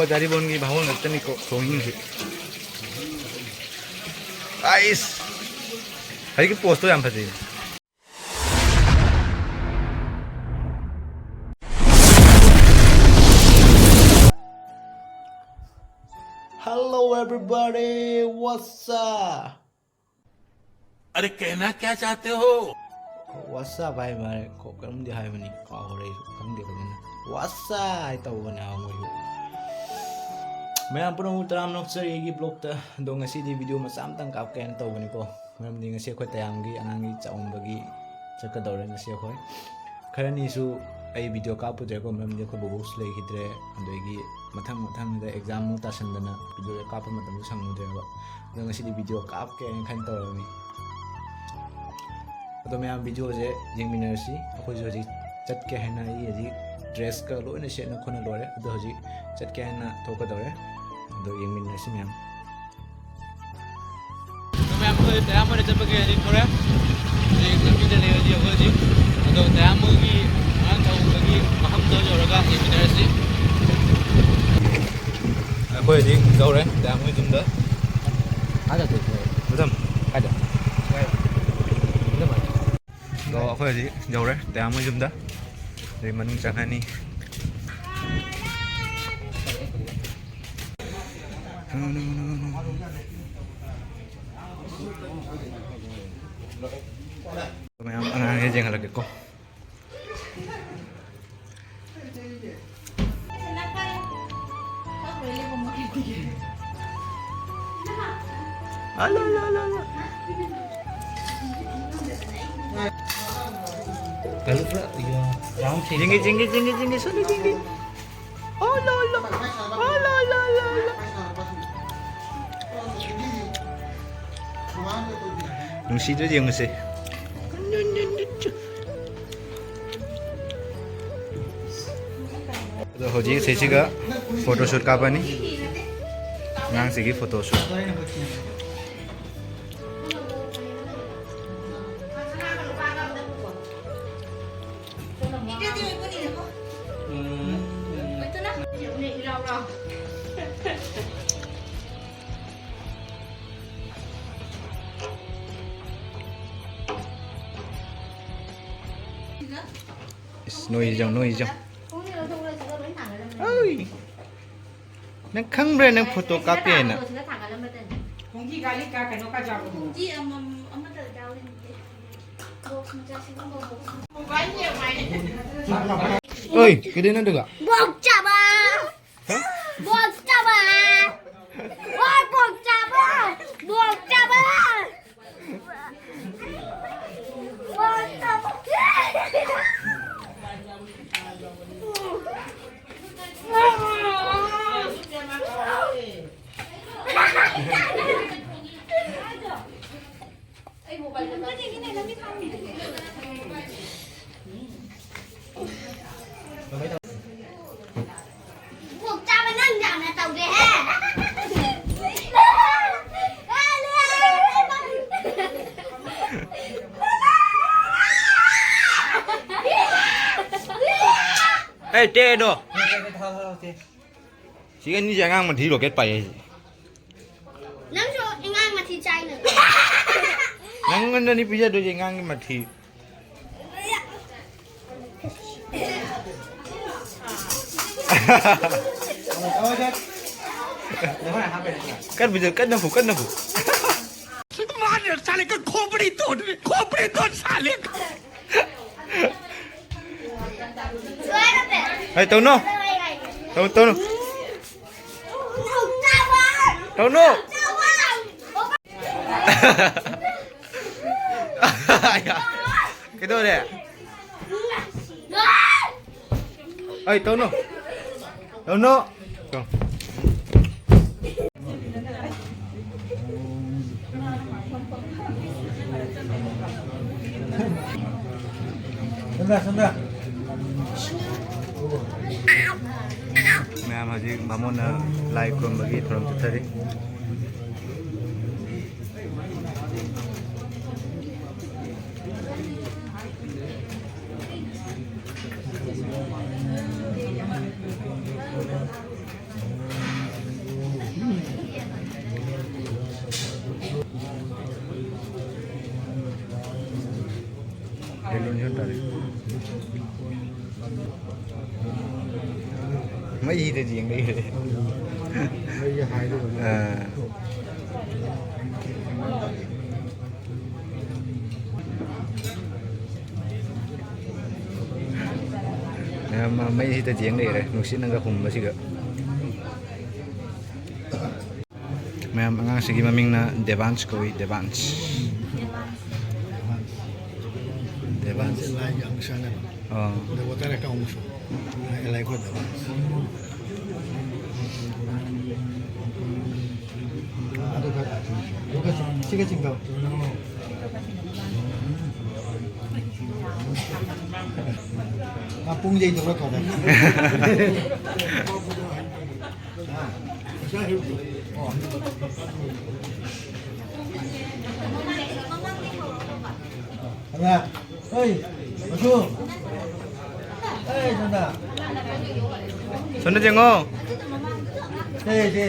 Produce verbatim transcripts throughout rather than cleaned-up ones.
ꯗꯥꯔꯤꯕꯣꯟꯒꯤ ꯕꯥꯃꯣꯟ ꯉꯥꯛꯇꯅꯤꯀꯣ ꯊꯣꯡꯉꯤꯁꯦ꯫ ꯑꯥꯏꯁ! ꯍꯧꯖꯤꯛꯀꯤ ꯄꯣꯁꯇꯣ ꯌꯥꯝ ꯐꯖꯩ꯫ Hello everybody, what's up? अरे कहना क्या चाहते हो? What's up ꯍꯥꯏ ꯃꯥꯜꯂꯦ꯫ ꯀꯣ-, ꯀꯔꯝꯗꯤ ꯍꯥꯏꯕꯅꯤ, ꯀꯥꯎꯈ꯭ꯔꯦ ꯑꯩꯁꯨ, ꯈꯪꯗꯦ ꯐꯖꯅ꯫ What's up ꯍꯥꯏ ꯇꯧꯕꯅꯦ ꯍꯥꯏꯕ ꯃꯣꯏꯁꯨ꯫ ꯃꯌꯥꯝ ꯄꯨꯝꯅꯃꯛ ꯇꯔꯥꯝꯅ ꯑꯣꯛꯆꯔꯤ ꯑꯩꯒꯤ vlogꯇ꯫ ꯑꯗꯣ ꯉꯁꯤꯗꯤ video ꯃꯆꯥ ꯑꯃꯇꯪ ꯀꯥꯞꯀꯦ ꯍꯥꯏꯅ ꯇꯧꯕꯅꯤꯀꯣ꯫ ꯃꯔꯝꯗꯤ ꯉꯁꯤ ꯑꯩꯈꯣꯏ ꯇꯌꯥꯝꯒꯤ ꯑꯉꯥꯡꯒꯤ ꯆꯥꯛꯎꯝꯕꯒꯤ ꯆꯠꯀꯗꯧꯔꯦ ꯉꯁꯤ ꯑꯩꯈꯣꯏ꯫ ꯈꯔꯅꯤꯁꯨ ꯑꯩ video ꯀꯥꯞꯄꯨꯗ꯭ꯔꯦꯀꯣ, ꯃꯔꯝꯗꯤ ꯑꯩꯈꯣꯏ ꯕꯣꯕꯣꯛꯁꯨ ꯂꯩꯈꯤꯗ꯭ꯔꯦ, ꯑꯗꯒꯤ ꯃꯊꯪ ꯃꯊꯪꯗ exam ꯑꯃꯨꯛ ꯇꯥꯁꯟꯗꯅ video ꯀꯥꯞꯄ ꯃꯇꯝꯁꯨ ꯁꯪꯉꯨꯗ꯭ꯔꯦꯕ꯫ ꯑꯗꯣ ꯉꯁꯤꯗꯤ video ꯀꯥꯞꯀꯦ ꯍꯥꯏꯅ ꯈꯟ ꯇꯧꯔꯝꯃꯤ꯫ ꯑꯗꯣ ꯃꯌꯥꯝ videoꯁꯦ ꯌꯦꯡꯃꯤꯟꯅꯔꯁꯤ꯫ ꯑꯩꯈꯣꯏꯁꯨ ꯍꯧꯖꯤꯛ ꯆꯠꯀꯦ ꯍꯥꯏꯅ ꯑꯩ ꯍꯧꯖꯤꯛ dressꯀ ꯂꯣꯏꯅ ꯁꯦꯠꯅ ꯈꯣꯠꯅ ꯂꯣꯏꯔꯦ꯫ ꯑꯗꯣ ꯍꯧꯖꯤꯛ ꯆꯠꯀꯦ ꯍꯥꯏꯅ ꯊꯣꯛꯀꯗꯧꯔꯦ꯫ ꯑꯗꯣ ꯌꯦꯡꯃꯤꯟꯅꯔꯁꯤ ꯃꯌꯥꯝ꯫ ꯑꯗꯣ ꯃꯌꯥꯝ ꯑꯩꯈꯣꯏ ꯇꯌꯥꯝ ꯍꯣꯏꯗ ꯆꯠꯄꯒꯤ ready ꯇꯧꯔꯦ꯫ ꯍꯧꯖꯤꯛ ꯂꯝꯕꯤꯗ ꯂꯩ ꯍꯧꯖꯤꯛ ꯑꯩꯈꯣꯏ ꯍꯧꯖꯤꯛ꯫ ꯑꯗꯣ ꯇꯌꯥꯝ ꯍꯣꯏꯒꯤ ꯑꯉꯥꯡ ꯆꯥꯛꯎꯝꯕꯒꯤ ꯃꯐꯝꯗꯣ ꯌꯧꯔꯒ ꯌꯦꯡꯃꯤꯟꯅꯔꯁꯤ꯫ ꯑꯩꯈꯣꯏ ꯍꯧꯖꯤꯛ ꯌꯧꯔꯦ ꯇꯌꯥꯝ ꯍꯣꯏ ꯌꯨꯝꯗ꯫ ꯀꯥꯏ ꯆꯠꯇꯣꯏꯅꯣ? ꯃꯊꯪ꯫ ꯀꯥꯏꯗ? ꯃꯊꯪ ꯍꯥꯏ꯫ ꯑꯗꯣ ꯑꯩꯈꯣꯏ ꯍꯧꯖꯤꯛ ꯌꯧꯔꯦ ꯇꯌꯥꯝ ꯍꯣꯏ ꯌꯨꯝꯗ꯫ ꯑꯗꯩ ꯃꯅꯨꯡ ꯆꯪꯉꯅꯤ꯫ ꯃꯌꯥꯝ ꯑꯉꯥꯡꯁꯦ ꯌꯦꯡꯍꯜꯂꯛꯀꯦꯀꯣ꯫ ꯑꯂ, ꯑꯂ, ꯑꯂ, ꯑꯂ꯫ ꯀꯩꯅꯣ ꯄꯨꯔꯥ, ꯌꯥ, round shape ꯌꯦꯡꯒꯦ, ꯇꯧꯕ꯫ ꯌꯦꯡꯒꯦ, ꯌꯦꯡꯒꯦ, ꯌꯦꯡꯒꯦ, ꯁꯣꯝꯗ ꯌꯦꯡꯒꯦ꯫ ꯑꯂ, ꯑꯂ꯫ ꯑꯂ, ꯑꯂ, ꯑꯂ, ꯑꯂ꯫ ꯅꯨꯡꯁꯤꯗ꯭ꯔꯗꯤ ꯌꯦꯡꯉꯨꯁꯦ꯫ ꯑꯗꯣ ꯍꯧꯖꯤꯛ ꯁꯤꯁꯤꯒ photoshoot ꯀꯥꯞꯄꯅꯤ꯫ ꯑꯉꯥꯡꯁꯤꯒꯤ photoshoot꯫ ꯅꯣꯏ ꯌꯦꯡꯉꯨ, ꯅꯣꯏ ꯌꯦꯡꯉꯨ꯫ ꯑꯣꯏ꯫ ꯅꯪ ꯈꯪꯕ꯭ꯔꯥ ꯅꯪ ꯐꯣꯇꯣ ꯀꯥꯞꯄꯦ ꯍꯥꯏꯅ? ꯈꯣꯡꯒꯤ ꯒꯥꯔꯤ ꯀ-, ꯀꯩꯅꯣ ꯀ ꯌꯥꯎꯕꯗꯣ꯫ ꯈꯣꯡꯒꯤ ꯑꯃꯃꯝ ꯑꯃꯠꯇ ꯌꯥꯎꯔꯤꯅꯦ꯫ ꯕꯣꯛꯁ ꯃꯆꯥ ꯁꯤꯒꯨꯝꯕ ꯕꯣꯛꯁ꯫ ꯃꯣꯕꯥꯏꯜ ꯌꯦꯡꯉꯨ ꯍꯥꯏꯅꯦ꯫ ꯑꯣꯏ, ꯀꯩꯗꯩꯅꯣ ꯑꯗꯨꯒ? ꯕꯣꯛ ꯆꯥꯕ! ꯍꯥ? ꯕꯣꯛ ꯆꯥꯕ! ꯑꯣꯏ, ꯕꯣꯛ ꯆꯥꯕ! ꯕꯣꯛ ꯆꯥꯕ! ꯈꯣꯡ ꯆꯥꯕ ꯅꯪ ꯌꯥꯝꯅ ꯇꯧꯔꯦꯍꯦ꯫ ꯑꯩ ꯇꯦꯗꯣ꯫ ꯁꯤ ꯑꯅꯤꯁꯦ ꯑꯉꯥꯡ ꯃꯊꯤ ꯔꯣꯀꯦꯠ ꯄꯥꯏ ꯍꯥꯏꯁꯦ꯫ ꯅꯪꯁꯨ ꯑꯉꯥꯡ ꯃꯊꯤ ꯆꯥꯏꯅ꯫ ꯅꯪꯉꯣꯟꯗꯅꯤ ꯄꯤꯖꯗꯣꯏꯁꯦ ꯑꯉꯥꯡꯒꯤ ꯃꯊꯤ꯫ ꯀꯟꯅ ꯐꯨ, ꯀꯟꯅ ꯐꯨ꯫ मार साले का खोपड़ी तोड़, खोपड़ी तोड़ साले का। ꯍꯩ, ꯇꯧꯅꯨ꯫ ꯇꯧ, ꯇꯧꯅꯨ꯫ ꯇꯧꯅꯨ꯫ ꯀꯩꯗꯧꯔꯦ? ꯑꯩ ꯇꯧꯅꯨ꯫ ꯇꯧꯅꯨ꯫ ꯇꯧ꯫ ꯃꯌꯥꯝ ꯍꯧꯖꯤꯛ ꯕꯥꯃꯣꯟꯅ ꯂꯥꯏ ꯈꯨꯔꯨꯝꯕꯒꯤ ꯊꯧꯔꯝ ꯆꯠꯊꯔꯤ꯫ ꯃꯩꯁꯤꯗ ꯌꯦꯡ ꯂꯩꯔꯦ꯫ ꯑꯥ꯫ ꯃꯌꯥꯝ ꯃꯩꯁꯤꯗ ꯌꯦꯡ ꯂꯩꯔꯦ, ꯅꯨꯡꯁꯤꯠꯅꯒ ꯍꯨꯝꯕꯁꯤꯒ꯫ ꯃꯌꯥꯝ, ꯑꯉꯥꯡꯁꯤꯒꯤ ꯃꯃꯤꯡꯅ ꯗꯦꯕꯥꯟꯁ ꯀꯧꯏ, ꯗꯦꯕꯥꯟꯁ꯫ ꯗꯦꯕꯥꯟꯁ꯫ ꯂꯥꯏꯒꯤ ꯑꯃꯨꯛ ꯆꯪꯉꯦꯕ꯫ ꯑꯥ꯫ The water account ꯑꯃꯨꯛꯁꯨ꯫ ꯂꯥꯏ, ꯂꯥꯏ ꯈꯣꯏꯔꯝꯕ꯫ ꯑꯗꯨꯒ, ꯑꯗꯨꯒ ꯁꯤꯒ ꯆꯤꯡꯗꯧ꯫ ꯃꯥ ꯄꯨꯡ ꯌꯩꯗꯧꯔ ꯇꯧꯔꯦ꯫ ꯑꯉꯥꯡ, ꯍꯣꯏ, ꯃꯆꯨ꯫ ꯍꯣꯏ, ꯁꯣꯝꯗ꯫ ꯁꯣꯝꯗ ꯌꯦꯡꯉꯣ꯫ ꯁꯦ, ꯁꯦ꯫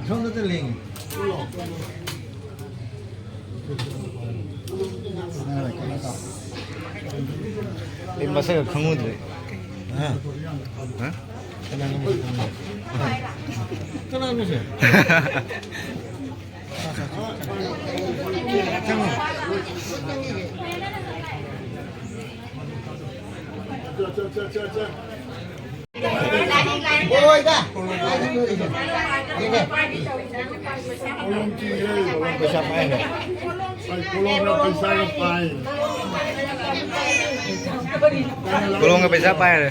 ꯁꯣꯝꯗ ꯂꯦꯡꯉꯦ꯫ ꯑꯩ ꯃꯁꯛꯀ ꯈꯪꯉꯨꯗ꯭ꯔꯦ꯫ ꯍꯥ? ꯍꯥ? ꯀꯅꯥꯅꯣ ꯃꯁꯛ ꯈꯪꯉꯨꯗ꯭ꯔꯦ? ꯀꯅꯥꯅꯣ ꯁꯦ? ꯆꯪꯉꯣ꯫ ꯄꯩꯁꯥ ꯄꯥꯏꯔꯦ꯫ ꯀꯣꯂꯣꯝꯒ ꯄꯩꯁꯥ ꯄꯥꯏꯔꯦ꯫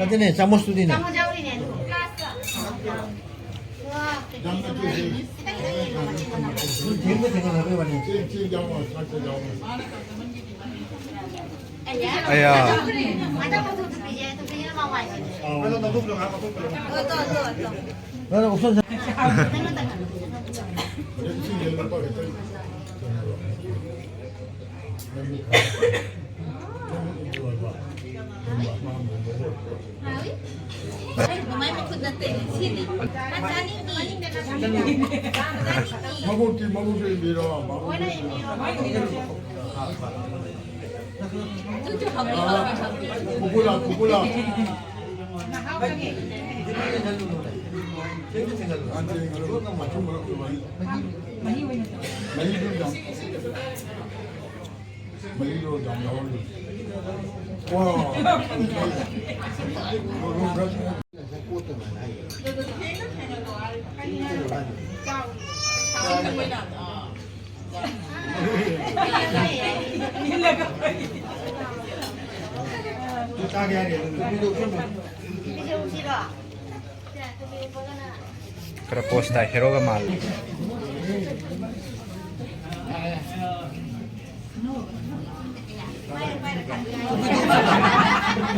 ꯑꯗꯨꯅꯦ, ꯆꯥꯃꯁꯇꯨꯗꯤꯅꯦ꯫ ꯊꯦꯡꯕ ꯊꯦꯡꯅ ꯍꯥꯏꯕꯩ ꯋꯥꯅꯤ꯫ ꯑꯌꯥ꯫ ꯃꯕꯨꯛꯇꯤ ꯃꯕꯨꯛꯁꯨ ꯏꯟꯕꯤꯔꯣ, ꯃꯕꯨꯛ꯫ ꯄꯨꯄꯨ ꯂꯥꯎ, ꯄꯨꯄꯨ ꯂꯥꯎ꯫ ꯃꯍꯤꯗꯨ ꯌꯥꯝ, ꯃꯍꯤꯗꯣ ꯌꯥꯝ ꯌꯥꯎꯍꯜꯂꯨ꯫ ꯋꯥ꯫ ꯈꯔ ꯄꯣꯁ ꯇꯥꯏ, ꯍꯦꯔꯣꯒ ꯃꯥꯜꯂꯦ꯫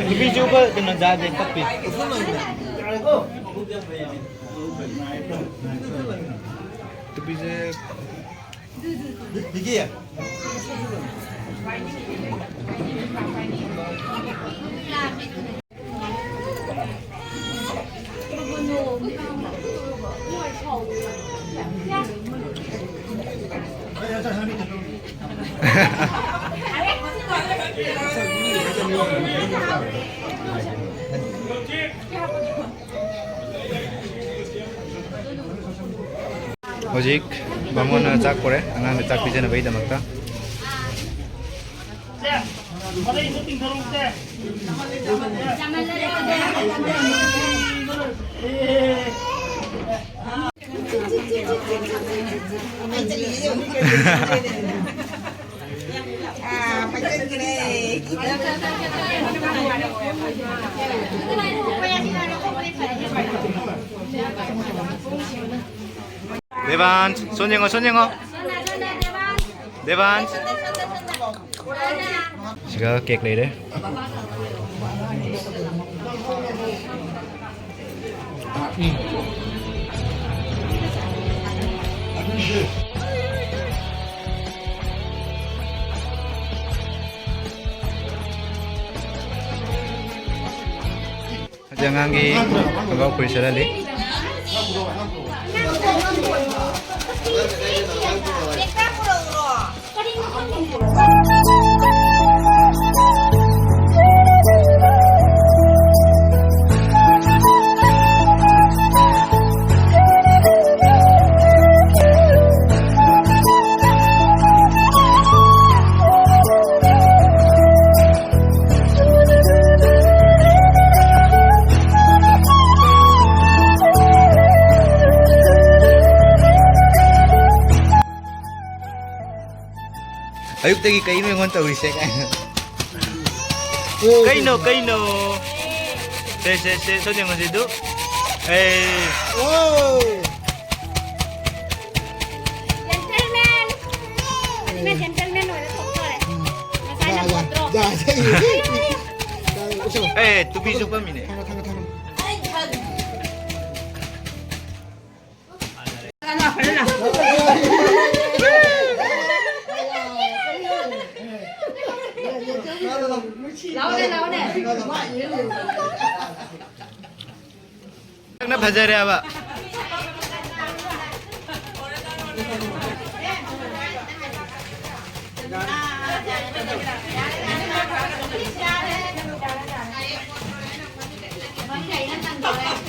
ꯅꯨꯄꯤꯁꯨ ꯀꯩꯅꯣ ꯖꯥꯠ ꯖꯥꯠ ꯀꯞꯄꯤ꯫ ꯅꯨꯄꯤꯁꯦ꯫ ꯍꯧꯖꯤꯛ ꯕꯥꯃꯣꯟꯅ ꯆꯥꯛ ꯄꯨꯔꯦ ꯑꯉꯥꯡꯗ ꯆꯥꯛ ꯄꯤꯖꯅꯕꯒꯤꯗꯃꯛꯇ꯫ ꯗꯦꯕꯥꯟꯁ, ꯁꯣꯝ ꯌꯦꯡꯉꯣ, ꯁꯣꯝ ꯌꯦꯡꯉꯣ꯫ ꯗꯦꯕꯥꯟꯁ꯫ ꯁꯤꯒ ꯀꯦꯛ ꯂꯩꯔꯦ꯫ ꯍꯧꯖꯤꯛ ꯑꯉꯥꯡꯒꯤ ꯈꯣꯡꯒ꯭ꯔꯥꯎ ꯐꯨꯔꯤꯠ ꯁꯦꯠꯍꯜꯂꯤ꯫ ꯑꯌꯨꯛꯇꯒꯤ ꯀꯩꯅꯣ ꯑꯩꯉꯣꯟꯗ ꯇꯧꯔꯤꯁꯦ ꯀꯥꯏꯅ꯫ ꯀꯩꯅꯣ, ꯀꯩꯅꯣ? ꯁꯦ, ꯁꯦ, ꯁꯦ, ꯁꯣꯝ ꯌꯦꯡꯉꯣ ꯁꯤ ꯑꯗꯨ꯫ ꯑꯦ꯫ ꯑꯣ꯫ ꯖꯦꯟꯇꯜꯃꯦꯟ꯫ ꯑꯗꯨꯅ ꯖꯦꯟꯇꯜꯃꯦꯟ ꯑꯣꯏꯔ ꯊꯣꯛꯇꯣꯔꯦ꯫ ꯃꯁꯥꯅ ꯌꯥ, ꯌꯥ, ꯄꯣꯠꯇ꯭ꯔꯣ? ꯌꯥ, ꯌꯥ, ꯌꯥ꯫ ꯑꯦ, ꯇꯨꯄꯤꯁꯨ ꯐꯝꯃꯤꯅꯦ꯫ ꯊꯝꯃꯣ, ꯊꯝꯃꯣ, ꯊꯝꯃꯣ꯫ ꯅꯪꯅ ꯐꯖꯔꯦ ꯍꯥꯏꯕ꯫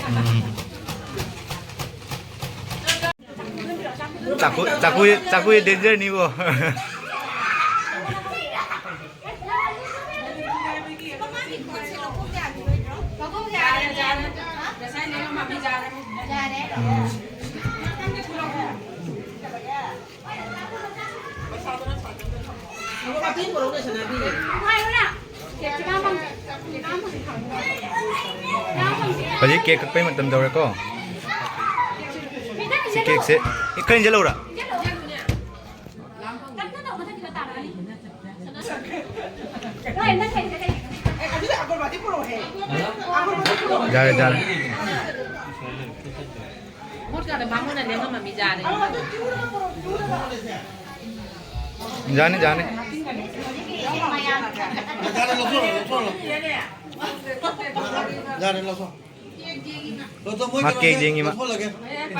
ꯎꯝ꯫ ꯆꯥꯛꯈꯨ, ꯆꯥꯛꯈꯨ, ꯆꯥꯛꯈꯨ ꯗꯦꯟꯖꯔꯅꯤꯕꯣ꯫ ꯎꯝ꯫ ꯍꯧꯖꯤꯛ ꯀꯦꯛ ꯀꯛꯄꯩ ꯃꯇꯝ ꯌꯧꯔꯦꯀꯣ꯫ ꯁꯤ ꯀꯦꯛꯁꯦ ꯈꯔ ꯏꯟꯖꯜꯂꯧꯔꯥ? ꯇꯞꯅ ꯇꯧ, ꯃꯊꯛꯀꯤꯗꯣ ꯇꯥꯔꯛꯑꯅꯤ꯫ ꯌꯥꯔꯦ, ꯌꯥꯔꯦ꯫ ꯃꯣꯠꯀꯥꯗ ꯕꯥꯃꯣꯟꯅ ꯂꯦꯡꯉꯝꯃꯃꯤ ꯌꯥꯔꯦ꯫ ꯌꯥꯅꯤ, ꯌꯥꯅꯤ꯫ ꯌꯥꯔꯦ, ꯂꯧꯊꯣꯛ, ꯂꯧꯊꯣꯛ꯫ ꯌꯥꯔꯦ, ꯂꯧꯊꯣꯛ꯫ ꯂꯧꯊꯣꯛ, ꯃꯣꯏ ꯃꯥ ꯀꯩꯅꯣ ꯀꯦꯛ ꯌꯦꯡꯉꯤ ꯃꯥ꯫ ꯂꯧꯊꯣꯛꯍꯜꯂꯒꯦ꯫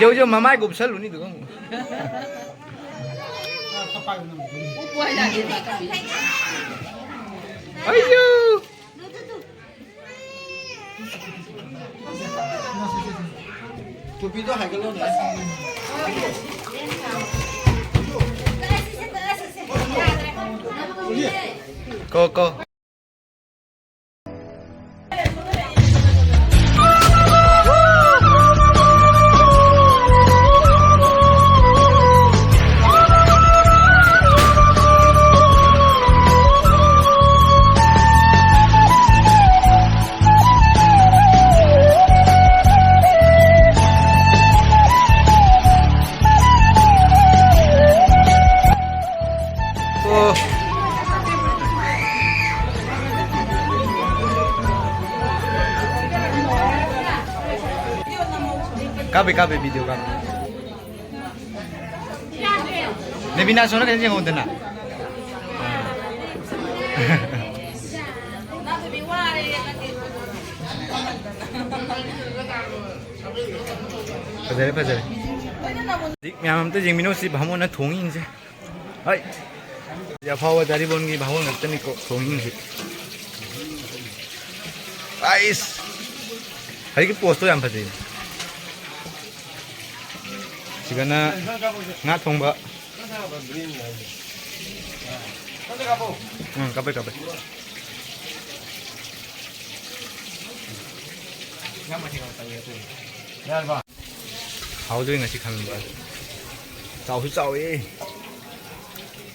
ꯌꯧ, ꯌꯧ, ꯃꯃꯥꯏ ꯀꯨꯞꯁꯜꯂꯨꯅꯤ ꯑꯗꯨꯒ ꯑꯃꯨꯛ꯫ ꯑꯩꯌꯨ! ꯇꯨꯄꯤꯗꯣ ꯍꯥꯏꯒꯠꯂꯣꯅꯦ꯫ ꯀꯣ, ꯀꯣ꯫ ꯑꯣ꯫ ꯀꯥꯞꯄꯦ, ꯀꯥꯞꯄꯦ, video ꯀꯥꯞꯄꯦ꯫ ꯅꯦꯕꯤꯅꯥ, ꯁꯣꯝꯗ ꯀꯩꯅꯣ ꯌꯦꯡꯍꯧꯗꯅ꯫ ꯐꯖꯔꯦ, ꯐꯖꯔꯦ꯫ ꯍꯧꯖꯤꯛ ꯃꯌꯥꯝ ꯑꯝꯇ ꯌꯦꯡꯃꯤꯟꯅꯧ, ꯁꯤ ꯚꯥꯃꯣꯟꯅ ꯊꯣꯡꯉꯤꯁꯦ꯫ ꯍꯣꯏ꯫ ꯑꯐꯥꯎꯕ ꯗꯥꯔꯤꯕꯣꯟꯒꯤ ꯚꯥꯃꯣꯟ ꯉꯥꯛꯇꯅꯤꯀꯣ ꯊꯣꯡꯉꯤꯁꯦ꯫ ꯑꯩꯁ! ꯍꯧꯖꯤꯛꯀꯤ pose ꯇꯣ ꯌꯥꯝ ꯐꯖꯩ꯫ ꯁꯤꯒꯅ ꯉꯥ ꯊꯣꯡꯕ꯫ ꯎꯝ, ꯀꯥꯞꯄꯦ, ꯀꯥꯞꯄꯦ꯫ ꯍꯥꯎꯗꯣꯏ ꯉꯁꯤ ꯈꯥꯃꯦꯟ ꯕꯣꯔꯥ꯫ ꯆꯥꯎꯁꯨ ꯆꯥꯎꯋꯦ꯫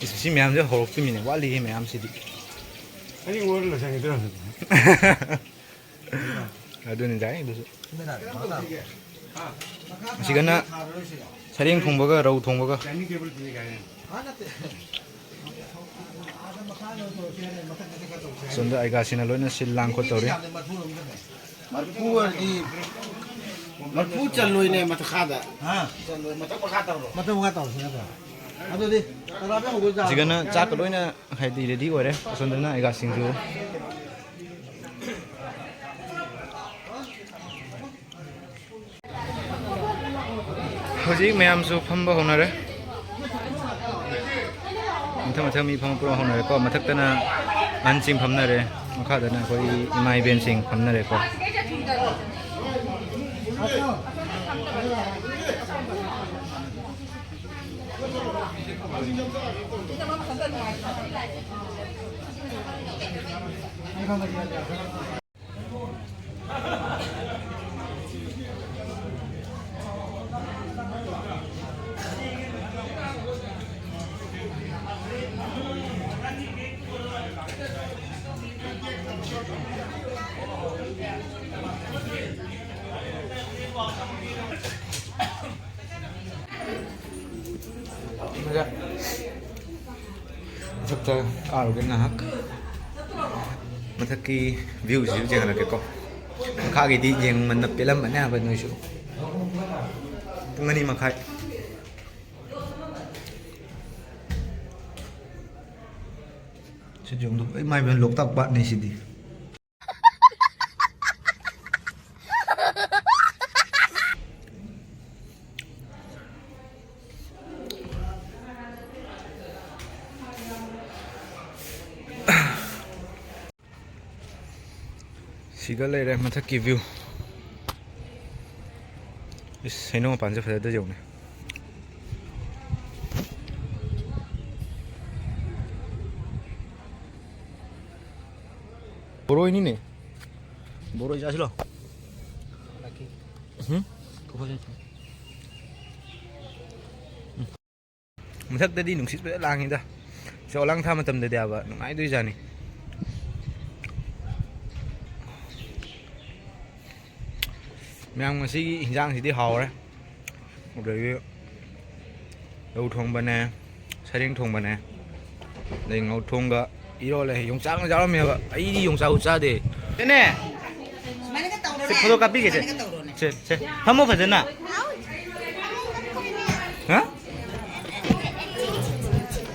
ꯏꯁ, ꯁꯤ ꯃꯌꯥꯝꯁꯦ ꯍꯧꯔꯛꯇꯣꯏꯃꯤꯅꯦ, ꯋꯥꯠꯂꯤꯍꯦ ꯃꯌꯥꯝꯁꯤꯗꯤ꯫ ꯑꯩ ꯉꯣꯟꯗ ꯂꯣꯏꯁꯟꯒꯦ ꯇꯧꯔꯝꯃꯤꯅꯦ꯫ ꯑꯗꯨꯅꯤ ꯗꯥꯏ ꯑꯗꯨꯁꯨ꯫ ꯑꯁꯤꯒꯅ ꯁꯔꯦꯡ ꯊꯣꯡꯕꯒ ꯔꯧ ꯊꯣꯡꯕꯒ꯫ ꯑꯁꯣꯝꯗ ꯑꯩꯒꯥꯁꯤꯡꯅ ꯂꯣꯏꯅ ꯁꯤꯜ ꯂꯥꯡ ꯈꯣꯠꯇꯧꯔꯤ꯫ ꯃꯔꯐꯨ ꯑꯣꯏꯔꯗꯤ, ꯃꯔꯐꯨ ꯆꯜꯂꯣꯏꯅꯦ ꯃꯊꯛꯈꯥꯗ꯫ ꯍꯥ? ꯆꯜꯂꯣꯏ, ꯃꯊꯛ ꯃꯈꯥ ꯇꯧꯔꯣ꯫ ꯃꯊꯛ ꯃꯈꯥ ꯇꯧꯔꯁꯤ ꯅꯠꯇ꯭ꯔꯣ? ꯑꯗꯨꯗꯤ ꯀꯅꯥꯗ ꯍꯧꯗꯣꯏꯖꯥꯠꯅꯣ? ꯁꯤꯒꯅ ꯆꯥꯛꯀ ꯂꯣꯏꯅ ꯍꯥꯏꯗꯤ ꯔꯦꯗꯤ ꯑꯣꯏꯔꯦ꯫ ꯑꯁꯣꯝꯗꯅ ꯑꯩꯒꯥꯁꯤꯡꯁꯨ꯫ ꯍꯧꯖꯤꯛ ꯃꯌꯥꯝꯁꯨ ꯐꯝꯕ ꯍꯧꯅꯔꯦ꯫ ꯃꯊꯪ ꯃꯊꯪ ꯃꯤ ꯐꯝꯕ ꯄꯨꯔꯥ ꯍꯧꯅꯔꯦꯀꯣ꯫ ꯃꯊꯛꯇꯅ ꯑꯍꯟꯁꯤꯡ ꯐꯝꯅꯔꯦ, ꯃꯈꯥꯗꯅ ꯑꯩꯈꯣꯏ ꯏꯃꯥ ꯏꯕꯦꯟꯁꯤꯡ ꯐꯝꯅꯔꯦꯀꯣ꯫ ꯃꯊꯛꯇ ꯀꯥꯔꯨꯒꯦ ꯉꯥꯏꯍꯥꯛ꯫ ꯃꯊꯛꯀꯤ ꯚ꯭ꯌꯨꯁꯤꯁꯨ ꯌꯦꯡꯍꯜꯂꯛꯀꯦꯀꯣ꯫ ꯃꯈꯥꯒꯤꯗꯤ ꯌꯦꯡꯃꯟꯗ ꯄꯦꯜꯂꯝꯃꯅꯤ ꯍꯥꯏꯕ ꯅꯣꯏꯁꯨ꯫ ꯄꯨꯡ ꯑꯅꯤ ꯃꯈꯥꯏ꯫ ꯁꯤꯗꯤ ꯌꯦꯡꯉꯨ, ꯏꯃꯥ ꯏꯕꯦꯝ, ꯂꯣꯛꯇꯥꯛ ꯄꯥꯠꯅꯤ ꯁꯤꯗꯤ꯫ ꯁꯤꯒ ꯂꯩꯔꯦ ꯃꯊꯛꯀꯤ ꯚ꯭ꯌꯨ꯫ ꯏꯁ, ꯍꯩꯅꯧ ꯃꯄꯥꯟꯁꯦ ꯐꯖꯗ꯭ꯔ ꯌꯦꯡꯉꯨꯅꯦ꯫ ꯕꯣꯔꯣꯏꯅꯤꯅꯦ꯫ ꯕꯣꯔꯣꯏ ꯆꯥꯁꯤ ꯂꯥꯎ꯫ ꯎꯝ? ꯃꯊꯛꯇꯗꯤ ꯅꯨꯡꯁꯤꯠ ꯐꯖ ꯂꯥꯡꯉꯤꯗ꯫ ꯁꯤ ꯑꯣꯂꯥꯡ ꯊꯥ ꯃꯇꯝꯗꯗꯤ ꯍꯥꯏꯕ ꯅꯨꯡꯉꯥꯏꯗꯣꯏꯖꯥꯠꯅꯤ꯫ ꯃꯌꯥꯝ, ꯉꯁꯤꯒꯤ ꯏꯟꯖꯥꯡꯁꯤꯗꯤ ꯍꯥꯎꯔꯦ꯫ ꯑꯗꯒꯤ ꯔꯧ ꯊꯣꯡꯕꯅꯦ, ꯁꯔꯦꯡ ꯊꯣꯡꯕꯅꯦ, ꯑꯗꯩ ꯉꯧꯊꯣꯡꯒ ꯏꯔꯣꯜꯂꯦ꯫ ꯌꯣꯡꯆꯥꯛꯅ ꯆꯥꯔꯝꯃꯦꯕ꯫ ꯑꯩꯗꯤ ꯌꯣꯡꯆꯥꯛ ꯆꯥꯗꯦ꯫ ꯅꯦ꯫ ꯁꯨꯃꯥꯏꯅꯒ ꯇꯧꯔꯣꯅꯦ꯫ ꯁꯦ, ꯐꯣꯇꯣ ꯀꯥꯞꯄꯤꯒꯦꯁꯦ꯫ ꯁꯨꯃꯥꯏꯅꯒ ꯇꯧꯔꯣꯅꯦ꯫ ꯁꯦ, ꯁꯦ꯫ ꯐꯝꯃꯣ ꯐꯖꯅ꯫ ꯍꯥ?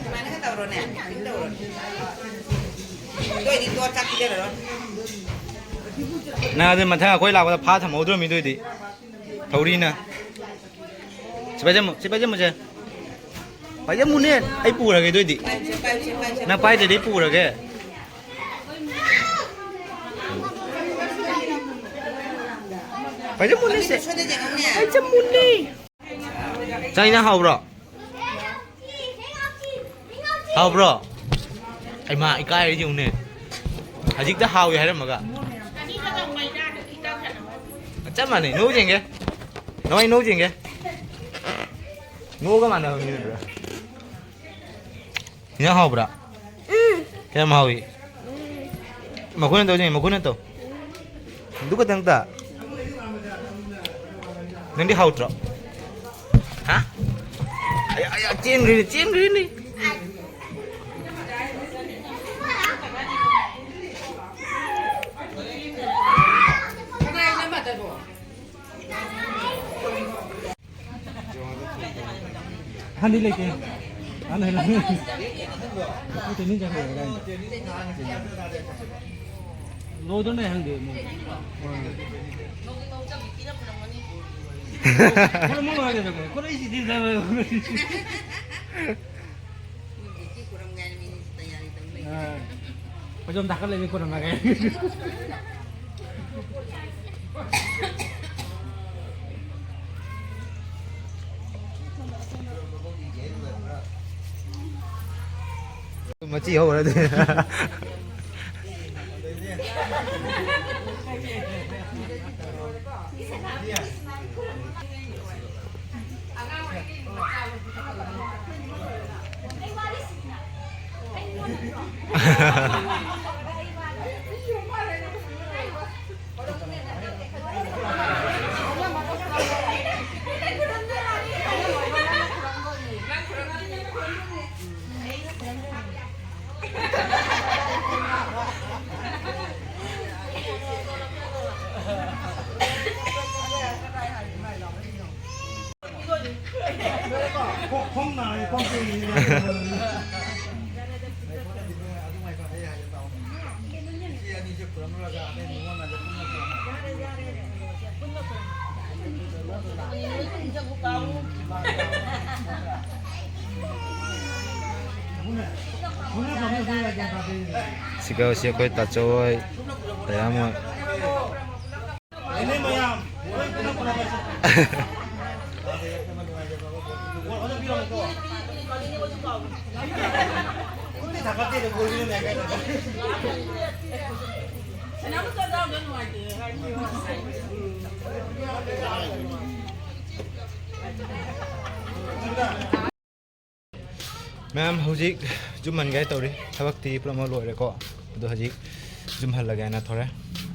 ꯁꯨꯃꯥꯏꯅꯒ ꯇꯧꯔꯣꯅꯦ꯫ ꯇꯧꯔꯣꯅꯦ꯫ ꯑꯗꯨ ꯑꯣꯏꯗꯤ ꯇꯣ ꯆꯥꯛ ꯄꯤꯖꯔꯔꯣꯏ꯫ ꯅꯪ ꯑꯗꯨ ꯃꯊꯪ ꯑꯩꯈꯣꯏ ꯂꯥꯛꯄꯗ ꯐꯥ ꯊꯝꯍꯧꯗ꯭ꯔꯣ ꯃꯤꯗꯨꯏꯗꯤ? ꯊꯧꯔꯤꯅ꯫ ꯁꯤ ꯄꯥꯏꯖꯝꯃꯨ, ꯁꯤ ꯄꯥꯏꯖꯝꯃꯨꯁꯦ꯫ ꯄꯥꯏꯖꯝꯃꯨꯅꯦ, ꯑꯩ ꯄꯨꯔꯒꯦ ꯑꯗꯨꯏꯗꯤ꯫ ꯅꯪ ꯄꯥꯏꯗ꯭ꯔꯗꯤ ꯑꯩ ꯄꯨꯔꯒꯦ꯫ ꯄꯥꯏꯖꯝꯃꯨꯅꯦ ꯁꯦ꯫ ꯄꯥꯏꯖꯝꯃꯨꯅꯦ꯫ ꯆꯥꯛ ꯏꯟꯖꯥꯡ ꯍꯥꯎꯕ꯭ꯔꯣ? ꯍꯥꯎꯕ꯭ꯔꯣ? ꯍꯩꯃꯥ, ꯏꯀꯥꯏꯔꯤꯁꯦ ꯌꯦꯡꯉꯨꯅꯦ꯫ ꯍꯧꯖꯤꯛꯇ ꯍꯥꯎꯏ ꯍꯥꯏꯔꯝꯃꯒ꯫ ꯆꯞ ꯃꯥꯟꯅꯩ, ꯅꯣꯛꯎ ꯌꯦꯡꯒꯦ꯫ ꯅꯣꯏ ꯅꯣꯛꯎ ꯌꯦꯡꯒꯦ꯫ ꯅꯣꯛꯑꯒ ꯃꯥꯟꯅꯕꯅꯤ ꯑꯗꯨꯗ꯫ ꯏꯟꯖꯥꯡ ꯍꯥꯎꯕ꯭ꯔꯥ? ꯎꯝ꯫ ꯀꯌꯥꯝ ꯍꯥꯎꯏ? ꯎꯝ꯫ ꯃꯈꯨꯠꯅ ꯇꯧ, ꯃꯈꯨꯠꯅ ꯇꯧ꯫ ꯑꯗꯨ ꯈꯛꯇꯪ ꯇ? ꯅꯪꯗꯤ ꯍꯥꯎꯇ꯭ꯔꯣ? ꯍꯥ? ꯑꯌꯥ, ꯑꯌꯥ, ꯆꯦꯟꯈ꯭ꯔꯦꯅꯦ, ꯆꯦꯟꯈ꯭ꯔꯦꯅꯦ꯫ ꯍꯥꯟꯗꯤ ꯂꯩꯇꯦ꯫ ꯍꯥꯟꯅ ꯍꯦꯜꯂꯝꯃꯦ꯫ ꯑꯩꯈꯣꯏ ꯇꯦꯅꯤꯟ ꯆꯠꯈ꯭ꯔꯦ ꯀꯥꯏꯅ꯫ ꯂꯣꯏꯗꯣꯔꯦ ꯍꯪꯗꯦ ꯑꯃꯨꯛ꯫ ꯈꯣꯔꯝꯃꯣ ꯂꯣꯏꯔꯦ ꯆꯠꯈ꯭ꯔꯦ꯫ ꯈꯣꯔꯛꯏꯁꯤꯗꯤ꯫ ꯑꯥ꯫ ꯐꯩꯖꯣꯝ ꯊꯥꯀꯠꯂꯛꯏ ꯈꯨꯔꯨꯝꯃꯒꯦ꯫ ꯃꯆꯤ ꯍꯧꯔꯗꯤ꯫ ꯁꯤꯒ ꯁꯤ ꯑꯩꯈꯣꯏ ꯇꯥꯆꯧ ꯍꯣꯏ, ꯗꯌꯥꯝ ꯍꯣꯏ꯫ ꯃꯌꯥꯝ, ꯍꯧꯖꯤꯛ ꯌꯨꯝ ꯍꯟꯒꯦ ꯇꯧꯔꯤ꯫ ꯊꯕꯛꯇꯤ ꯄꯨꯝꯅꯃꯛ ꯂꯣꯏꯔꯦꯀꯣ꯫ ꯑꯗꯣ ꯍꯧꯖꯤꯛ ꯌꯨꯝ ꯍꯜꯂꯒꯦ ꯍꯥꯏꯅ ꯊꯣꯔꯦ꯫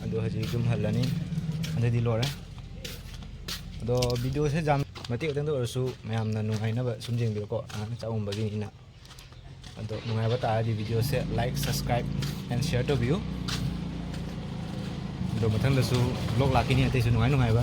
ꯑꯗꯣ ꯍꯧꯖꯤꯛ ꯌꯨꯝ ꯍꯜꯂꯅꯤ꯫ ꯑꯗꯨꯗꯤ ꯂꯣꯏꯔꯦ꯫ ꯑꯗꯣ ꯚꯤꯗꯤꯑꯣꯁꯦ ꯌꯥꯝ ꯃꯇꯦꯛ ꯈꯛꯇꯪꯗ ꯑꯣꯏꯔꯁꯨ ꯃꯌꯥꯝꯅ ꯅꯨꯡꯉꯥꯏꯅꯕ ꯁꯨꯝ ꯌꯦꯡꯕꯤꯔꯣꯀꯣ꯫ ꯑꯉꯥꯡ ꯆꯥꯛ ꯎꯝꯕꯒꯤꯅꯤꯅ꯫ ꯑꯗꯣ ꯅꯨꯡꯉꯥꯏꯕ ꯇꯥꯔꯗꯤ ꯚꯤꯗꯤꯑꯣꯁꯦ like, subscribe and share ꯇꯧꯕꯤꯌꯨ꯫ ꯑꯗꯣ ꯃꯊꯪꯗꯁꯨ vlog ꯂꯥꯛꯈꯤꯅꯤ, ꯑꯇꯩꯁꯨ ꯅꯨꯡꯉꯥꯏ ꯅꯨꯡꯉꯥꯏꯕ꯫